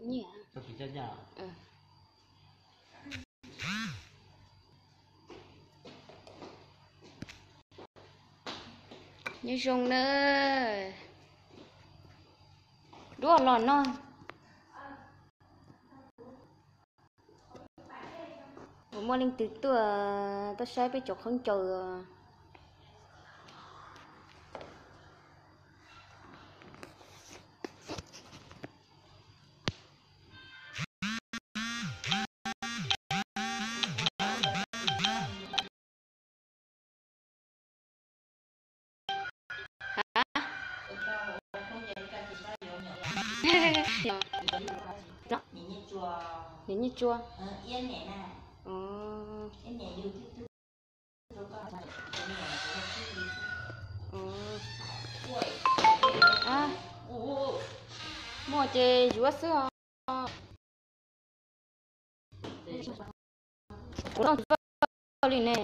Nyiaj. Nyob zoo na. Duab los no. Puas muaj leej twg tuaj, tuaj saib peb cov khaub ncaws? Nyiaj tsua. Muaj ces yuav xwb os. Kuv noj tsis txawj li ne.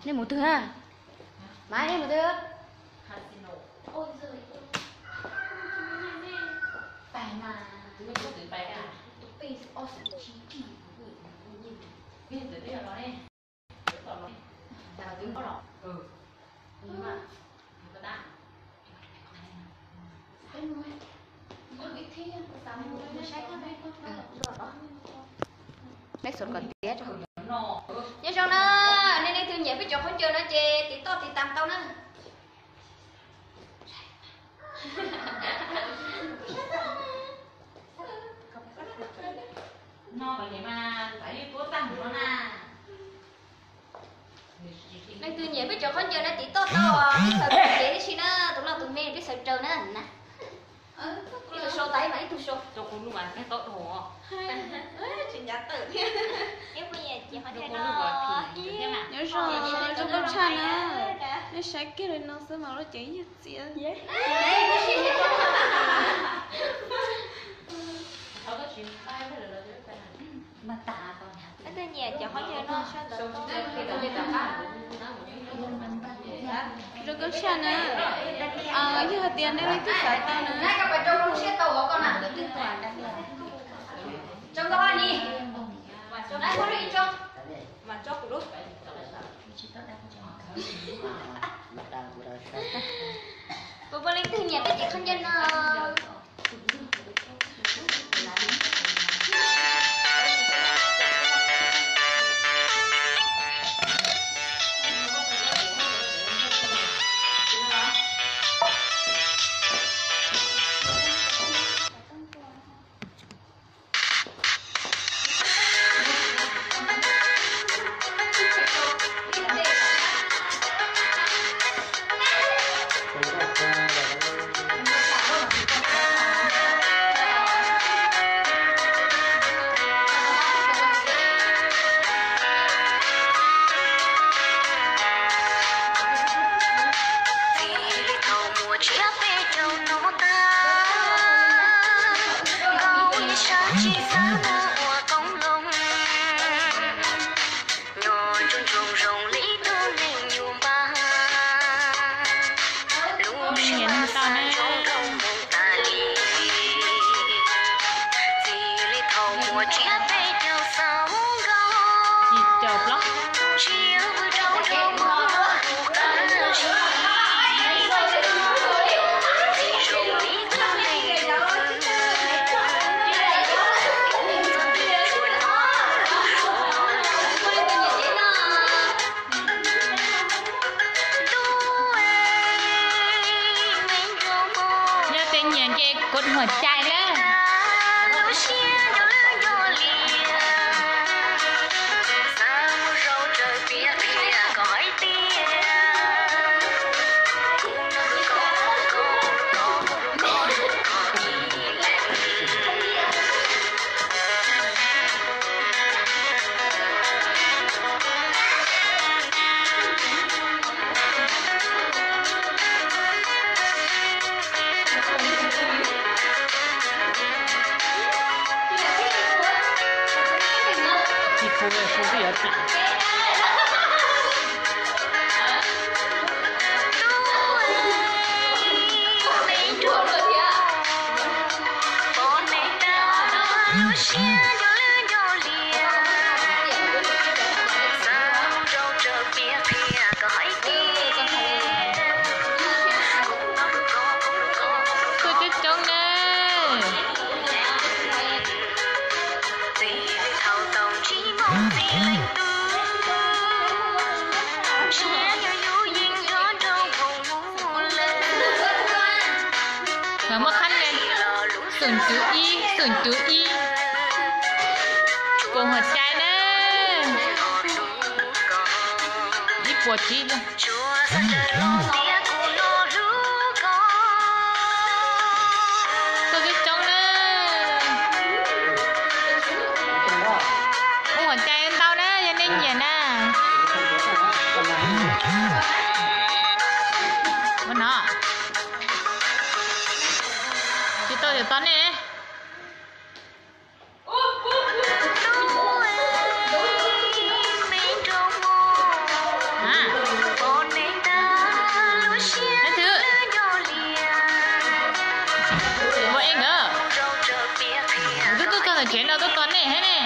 Nej mus twg na? Mas nej mus twg? Nyob zoo na, nej leej twg nyiam peb cov khaub ncaws no ces tiv toj tiv tam tau na. Leej twg nyiam peb cov khaub ncaws no tiv toj tau, peb xaws kev tib si na, tus loj tus me peb xaws raws na. Ib tug sau tas mas ib tug sau. Nyob zoo, zoo nkauj tshaj na. Nej saib kiag li no xwb mas lub cev yog txiav. Zoo nkauj tshaj na. Yog hais tias nej leej twg xav tau na, puas muaj leej twg nyiam peb cov khaub ncaws no? Txij li thaum muaj tsiab peb caug no tag, nkauj ib sab tsis xav ua qoob loo, nyob ntsoov ntsoov zoo li tus neeg nyuam npab. Lub siab xav zoo nrog mus tas li. Txij li thaum muaj tsiab peb caug xaus nkauj, tsiab pw rau nraum npoo ua qab zib. Zoo li tus neeg Yog tias nyiam ces kov hua cai lawm. Tuaj coob coob na. Muaj qhab ne, xoom cuv ib, xoom cuv ib, kuv hua cai na, ib puas tsib. Tuaj coob coob na. Ua hua cai ntau na, yog nej nyiam na. Ua no. Tsis tau ces tos nej. Ua ib nkawd, kuv twb tuaj txog ntawm tsev no tuaj tos nej thiab ne.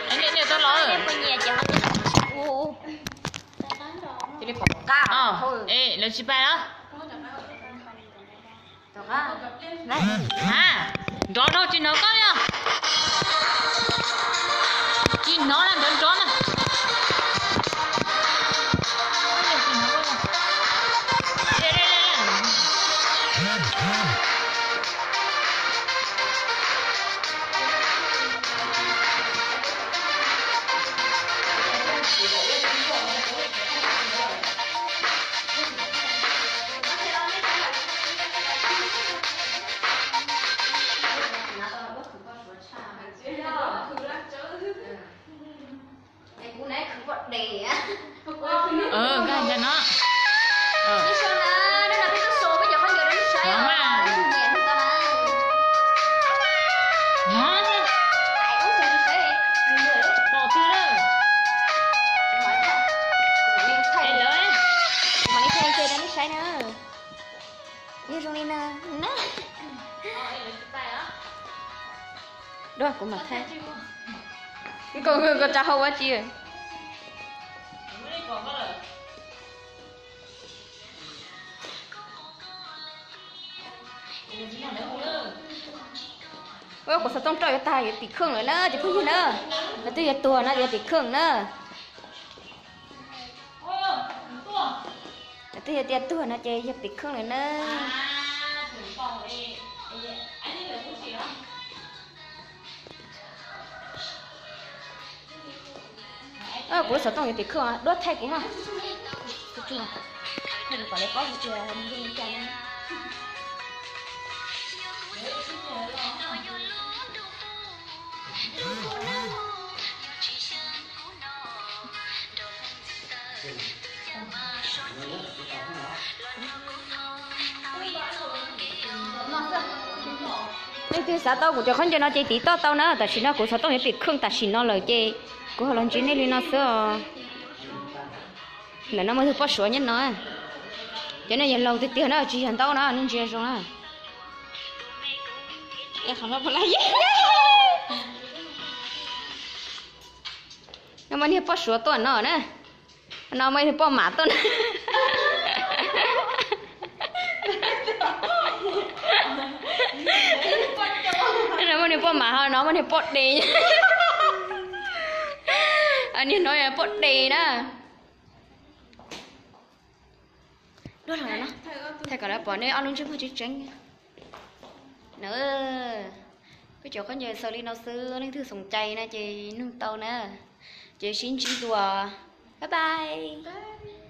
Nej, nej tuaj los. Es lawv tsis pais los? Ha, nrov dhau tsis hnov koj li os. Tsis hnov na, nrov nrov na. Nkag ntawm no. Pom twg lawm? Saib na. Yog zoo li no na. Dua kuv mam thaij. Koj tsa hau ua tsi? Kuv xov tooj roj yuav tag yuav pim khooj lawm na cov phooj ywg na. Lawv twb yuav tuag no yuav pim khooj na. Lawv twb yuav tias tuag no ces yog pim khooj lawm na. Kuv lub xov tooj yuav pim khooj, duab thaij kuv ha. Leej twg xav tau kuv cov khaub ncaws no ces tiv toj tau na. Tam sim no kuv xov tooj yuav pim khooj tam sim no lawm ces kuv ho los ntsib nej li no xwb os. Ntawm no muaj tug poj suav nyob no. Cov no yog laus tiag tiag na, tsis yog ntaub na, nej ntsia zoo na. No muaj niag poj suav tuaj no na. No muaj ib tug poj mam tuaj na. No muaj niag poj mam ho no muaj niag poj de. Niag no yog poj de na. Thaij kom lawv pom nej ob lub ntsej muag tseeb tseeb. Peb cov khaub ncaws xaws li no xwb, leej twg xoom cai na ces nug tau na. Ces sib ntsib dua. Bye bye.